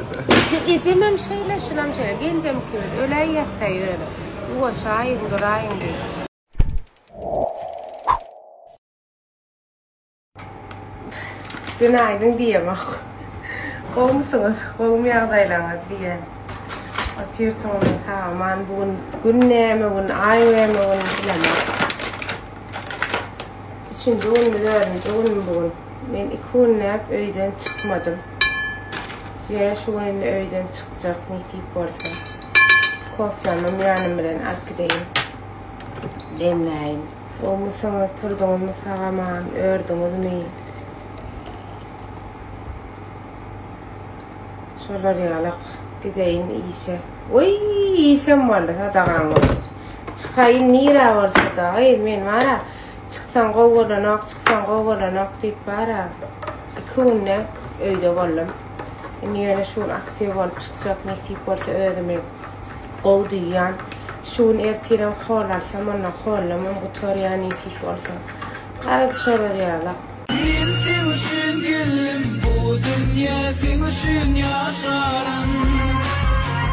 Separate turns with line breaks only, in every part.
şeýle-de.
Ejemem şeýle, şulam şeýle. Genjem ikimiz öläýýäs-dä ýöne. Ýuwaşaýyň, duraýyň diýip. Günaýdyň diýemok. Gowumysyňyz? Gowumy ýagdaýlaryňyz diýen. Otyrsyňyzmy sag-aman? Bu gün gün näme gün, aý näme gün bilemok. Üçünji günmi, dördünji günmi bu gün? Men iki günläp öýden çykmadym. Ýöne şu gün indi öýden çykjak nesip bolsa. Kofämem ýanym bilen alyp gideýin. Demläýin. Gowumysyňyz, turduňyzmy sag-aman, ördüňizmi? Şolar ýalak gideýin işe. Oý, işem boldy, sadagaň bolsun. Çykaýyn nirä bolsa-da, gyz, men bar-a, çyksaň gowy bolanok, çyksaň gowy bolanok diýip bar-a, iki günläp öýde boldum. Indi ýöne şu gün aktiw bolup çykjak, nesip bolsa özümi gowy duýýan. Şu gün ertirem hol alsam, onda hollamam gutarýar nesip bolsa. Garaz şolar ýalak.
Men seň üçin geldim bu dünýä seň üçin ýaşaryn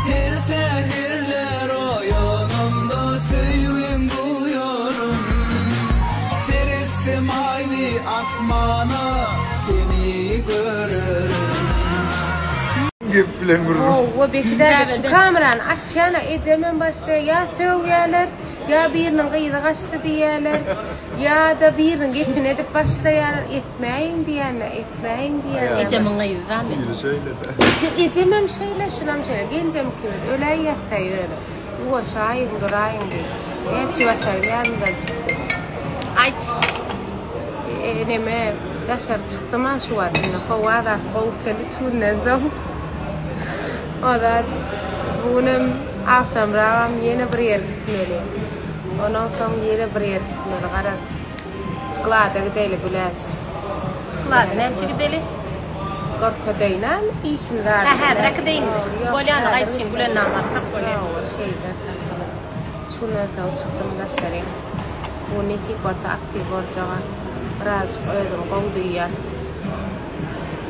Her säherler oýanamda söýgiň duýaryn Seretsem aýly asmana seni görerin.
Gep bilen gürrüň.
Howwa Beki däde şu kamerany açýana ejemem başlaýar ýa sögýäler ýa biriniň gyzy gaçdy diýýäler ýa-da biriniň gepini edip başlaýarlar etmäýiň diýýänä etmäýiň diýýänä.
Ejemiň gyzy da men.
Stili şeýle-de.
Ejemem şeýle şulam şeýle genjem ikimiz öläýýäs-dä ýöne. Ýuwaşaýyň duraýyň diýip. Näçe başaýym ýadymdan çykdy.
Aýt.
Neme daşary çykdym-a şu wagt indi howa zat gowy eken üç günden soň. O zat bu günem agşamragam ýene bir ýere gitmeli. Ondan soň ýene bir ýere gitmeli garaz. Sklada gideli Güläş.
Sklada näme üçin gideli?
Görkezeýin-ä işim zady.
Hä häzir äkideýinmi? Bolýany gaýtşyn Gülennam alsak bolýar.
Hawa şeýle sakylyp. Üç günden soň çykdym daşary. Bu nesip bolsa aktiw boljaga. Birazjyk özümi gowy duýýan.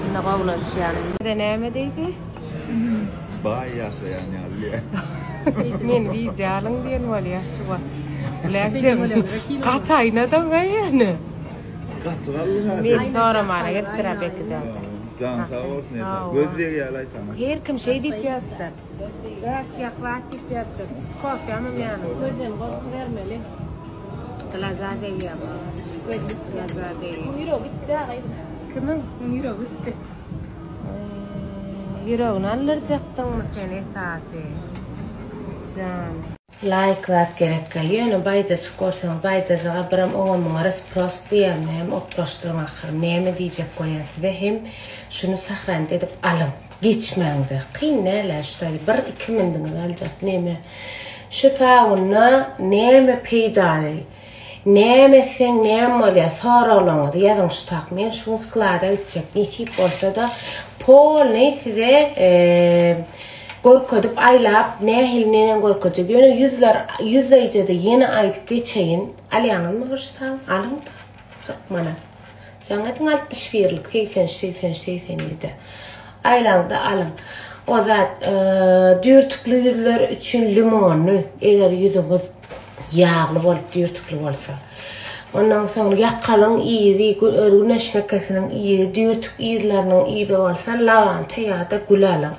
Indi gowulanşýan. Bize näme diýdi?
Baý ýaşaýan ýaly diýýär.
Meni wideo alyň diýen bolýar şu wagt. Biläkdem. Gaty aýnadam ýöne.
Gaty galdyň ha.
Meni soramana gelipdir-ä Beki däde.
Janyň sag bolsun ýa. Göz degýär-laý saňa.
Her kim şeý diýip ýazdylar. Bäh, ýaklap diýip ýazypdyr. Kofýamam ýanyňda.
Gözden gorkubermeli.
Glaza degýär bu. Glaza degýär.
Muň ýüregi gitdi-ä gyz.
Kimiň?
Muň ýüregi gitdi.
Ýüregini aldyrjakdyňmy sen esasy? Jan. Laýk zat gerekkä. Ýöne baýdajyk bolsaňyz baýdajyga biram oňa muňa rasprost diýýän näme otlaşdyryň ahyry näme diýjek bolýan size hem şuny sahranit edip alyň. Geçmäňde. Kyn dälä şu taýda bir iki mindiňizi aljak neme. Şu sabunda näme peýdaly Näme etseň näme bolýar soraglaryňyzy ýazyň şu tak men şu gün sklada gitjek nesip bolsada polny size görkezip aýlap nähili neneň görkezjek ýöne ýüzler ýüzleýjede ýene aýdyp geçeýin alýaňyzmy bir şu tagy alyň-da 40 manat Jaň ediň 61-lik 83 83 87-de. Aýlaňda alyň. O zat düýrtükli ýüzler üçin limonly, eger ýüzüňiz ýagly bolup düýrtükli bolsa. Ondan soň ýakalyň yzy, güneş lekesiniň yzy, düýrtük yzlarynyň yzy bolsa lawanta ýa-da gül alyň.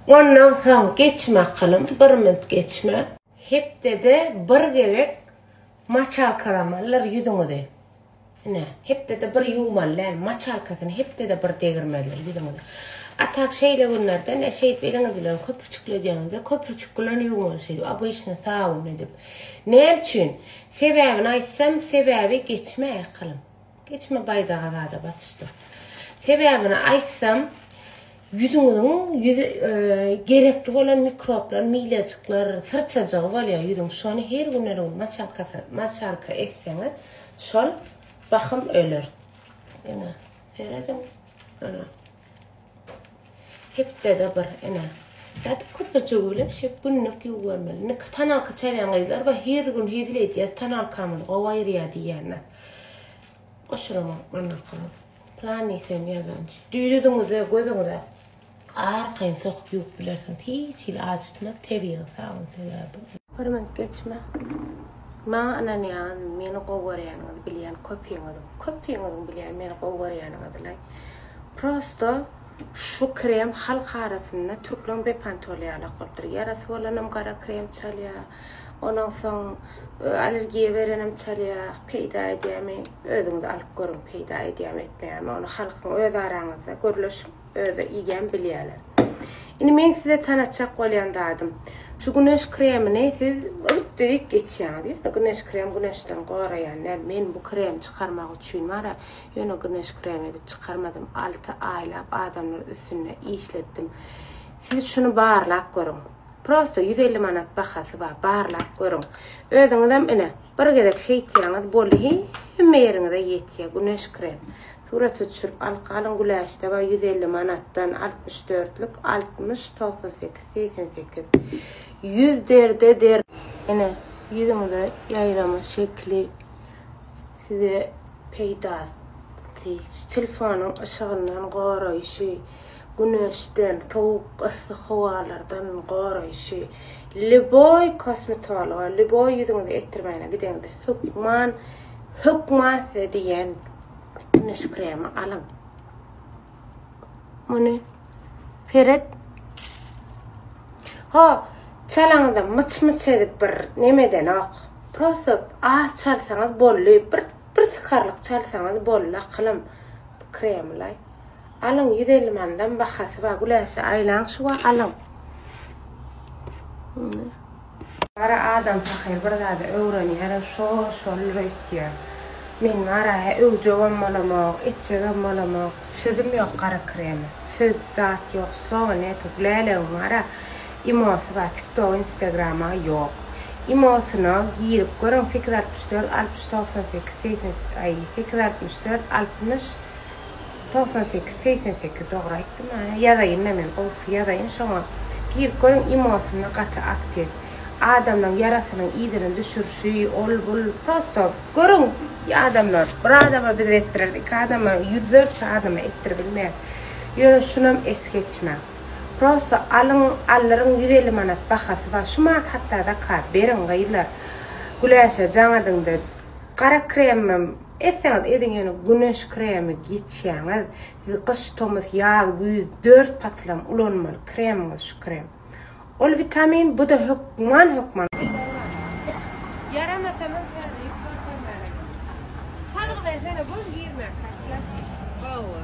Ondan soň geçme akylym, bir minut geçme. Hepdede bir gezek maçalkalamalydyr ýüzüňizi. Ine, hepdede bir ýuwmaly däl, maçalkasyny hepdede bir degirmelidir ýüzüňize. A tak şeýle günlerde ne şeýdip eliňiz bilen köpürçükledýäňizde köpürçük bilen ýuwmaly şeýdip obyçny sabun edip. Näme üçin? Sebäbini aýtsam, sebäbi geçme akylym. Geçme baýdaga zada basyşda. Sebäbini aýtsam, Ýüzüňiziň ýüzi gerekli bolan mikroblar, milejikler, syrçajygy bolýar ýüzüň. Şony her gün her gün maçalkasy, maçalka etseňiz, şol bahym öler. Ine, serediň. Ine. Hepdede bir, ine. Ýa-da köpürjigi bilen şeýdip günlük ýuwubermeli. Indi tonalka çalýan gyzlar bar, her gün hezil edýär, tonalkamyzy gowy aýyrýar diýýänler. Goşulamok ondan. Plan diýsem ýazan. Düýdüňize, gözüňize. Arkaýyn sokup ýuwup bilersiňiz. Hiç hili ajytmaz, tebigy sabyn sebäbi. Görmedik geçme. Maňa ynanýan, meni gowy görýäniňizi bilýän köpüňiziň, köpüňiziň bilýän meni gowy görýäniňizi. Prosto şu krem halk arasynda türkleň bepantol ýalak bolupdyr. Ýarasy bolanam gara krem çalýar. Ondan soň allergiýa berenem çalýar. Peýda edýärmi? Özüňiz alyp görüň, peýda edýärmi, etmeýärmi? Ony halkyň öz araňyzda gürleşiň. Özi iýýän bilýärler. Indi men size tanatjak bolýan zadym. Şu güneş kremini siz yp-dirik geçýäňiz. Ýöne güneş krem güneşden goraýan däl. Men bu kremi çykarmak üçin bara ýöne güneş kremi edip çykarmadym. 6 aýlap adamlar üstünde işletdim. Siz şuny barlap görüň. Prosto 150 manat bahasy bar. Barlap görüň. Özüňizem ine bir gezek şeýtýäňiz boldy hemme ýeriňize ýetýär güneş krem. Surata düşürip alyp galyň Güläşde bar 150 manatdan 64 lük 60 98 88 100 derde der Ine ýüzüňize ýaýrama şekli size peýdasy telefonyň yşygyndan goraýşy güneşden sowuk yssy howalardan goraýşy lýuboý kosmetologa lýuboý ýüzüňizi etdirmäne gideňizde hökman hökman size diýen Güneş kremi alyň. Muny seret. Ho, çalaňyzda myç-myç edip bir nemedenok. Prosto az çalsaňyz boldy. Bir bir sykarlyk çalsaňyz boldy akylym. Bu kremlaý. Alyň 150 mandan bahasy bar. Güläşe aýlaň şu wa alyň. Gara adam pahyr bir zady öwrenýärem şo şol öýtýär. Men gara öwjegem bolamok, etjegem bolamok. Sözüm ýok gara kreme. Söz zat ýok, slowa netu. Lälegiň gara imosy bar, tiktok, instagrama ýok. Imosyna girip görüň 864 60 98 88 aý 864 60 98 88 dogry aýtdym a ýazaýynda men gowusy ýazaýyn şoňa girip görüň imosynda gaty aktiw adamlaň ýarasynyň yzyny düşürşi ol bul prosto görüň adamlar bir adama biz etdireris iki adama ýüzlerçe adama etdiribilmeýäs ýöne şunam es geçmäň prosto alyň aldyryň 150 manat bahasy bar şu manat hatda zakaz beriň gyzlar Güläşe jaň ediňde gara kremem Etseňiz ediň ýöne güneş kremi geçýäňiz siz gyş tomus ýaz güýz dört pasylam ulanmaly kremiňiz şu krem ol witamin buda hökman hökman.
Ýaramasa men täze ýük görkezmäne geldim. Salgy bersene göz girmäkä. Hawa.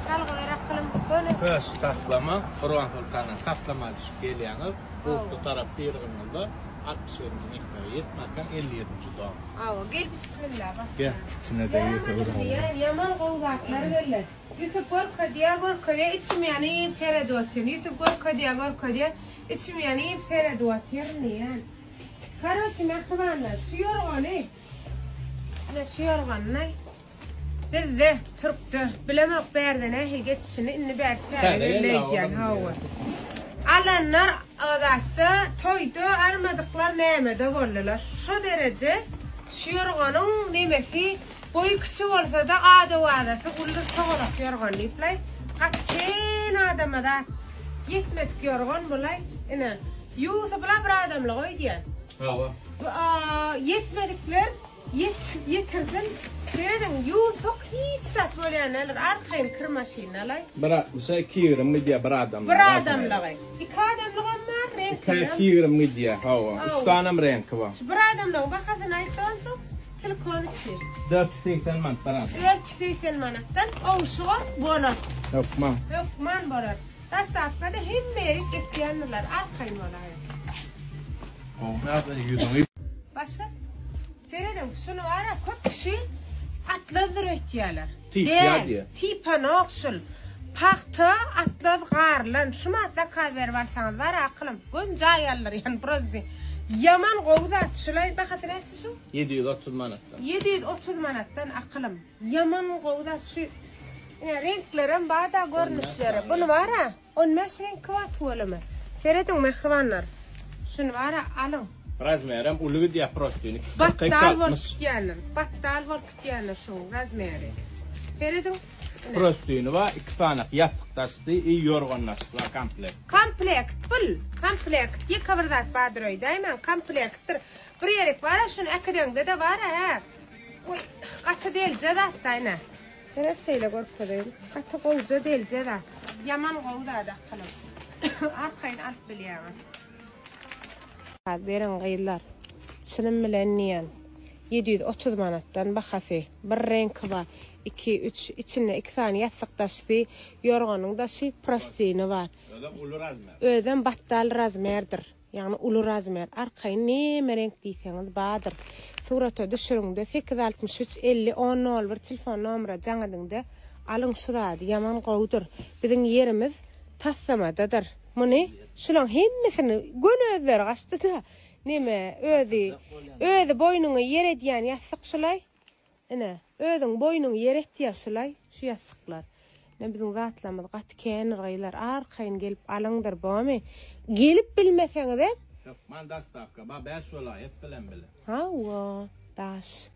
Salgy ber akylym göni.
Köş taslama Gurbansoltandan taslama düşüp gelýäňiz. Gurtly tarap syrgynyňyzda 61-nji mekdebe ýetmänkäň 57-nji dom.
Hawa gel bismillah bak.
Gel içine-de ýeke uralım.
Ýaman gowy zatlar geldi. Ýusup görkezýär görkezýär içim ýanyp seredip otyryn. Ýusup görkezýär görkezýär içim ýanyp seredip otyryn diýýän. Karoçi mähribanlar şu ýorgany ine şu ýorganyny Bizde, türkde, bilemok bärde nähili geçişini, indi bärde täze geldi öýdýän, hawa. Alanlar o zatda, toýda, almadyklar nämede boldular. Şo dereje şu ýorganyň nemesi, boýy kiçi bolsa-da ady-owazasy uludyr togalak ýorgan diýiplaý. Gaty kän adama zat ýetmedik ýorgan bulaý. Ine, Ýusupla bir adamlyk öýdýän.
Hawa.
Ýetmedikler Ýetişip ýetirsin. Serediň ýuwsak hiç zat bolýan däldir. Arkaýyn kir maşynyny alaý.
Bir altmyşa iki ýigrimi gidýär bir adamlygy.
Bir adamlygy. Iki adamlygam bar reňkinem.
Ikä iki ýigrimi gidýär hawa. Üç sanam reňki bar.
Şu bir adamlygyň bahasyny aýt onsoň. Silikon içi.
480 manat bir adam.
480 manatdan oňşugam bolar.
Hökman.
Hökman bolar. Dostawkada hemme ýerik etýändirler arkaýyn bolaýyň.
Gowy ýagdaý ýüzüňi.
Başla. Serediň, şuny bara köp kişi atlazdyr öýtýärler.
Tipýar diýýär.
Tipanok şul. Pagta, atlaz garylan. Şu mat zakaz berip alsaňyz bara akylym. Göm jaý aldyrýan brozdy. Ýaman gowy zat şulaý. Bahasy näçe şuň?
730 manatdan.
730 manatdan akylym. Ýaman gowy zat şu. Ine reňklerem barda görnüşleri. Buny bara On bäş reňki bar tüweleme. Serediň mähribanlar. Şuny bara alyň.
Razmerem uly gidýär prostini.
Batdal bolup gitýändir. Batdal bolup gitýändir şuň razmeri. Serediň.
Prostini bar, 2 sany ýassyk daşy, i ýorgan daşy bar komplekt.
Komplekt bul. Komplekt. Ýeke bir zat bardyr öýde, aýman komplektdir. Bir ýerik bar-a, şuny äkideňde-de bar-a, hä. Oý, gaty delje zat-da ine. Seret şeýle görkezeýin. Gaty gowja delje zat. Ýaman gowy zat akylym. Arkaýyn alyp bilýäňiz. Gaz beriň gyzlar. Çynym bilen diýen. 730 manatdan bahasy. Bir reňki bar. 2, 3, içinde 2 sany ýassyk daşy, ýorganyň daşy, prostini bar.
Özem uly razmer.
Özem batdal razmerdir. Ýagny uly razmer. Arkaýyn neme reňk diýseňiz bardyr. Surata düşüriňde 863 50 10 01 telefon nomera jaň ediňde alyň şu zady ýaman gowudyr. Biziň ýerimiz taslamadadyr. Muny şulaň hemmesini göni özleri gaçdyda. Neme özi özi boýnuňy ýer edýän ýassyk şulay. Ine, özüň boýnuňy ýer etýär şulay şu ýassyklar. Ine biziň zatlarymyz gaty kändir gyzlar arkaýyn gelip alyňdyr bomy. Gelip bilmeseňizem.
Hökman dostawka bar 5 welaýat bilen bile.
Hawa daş.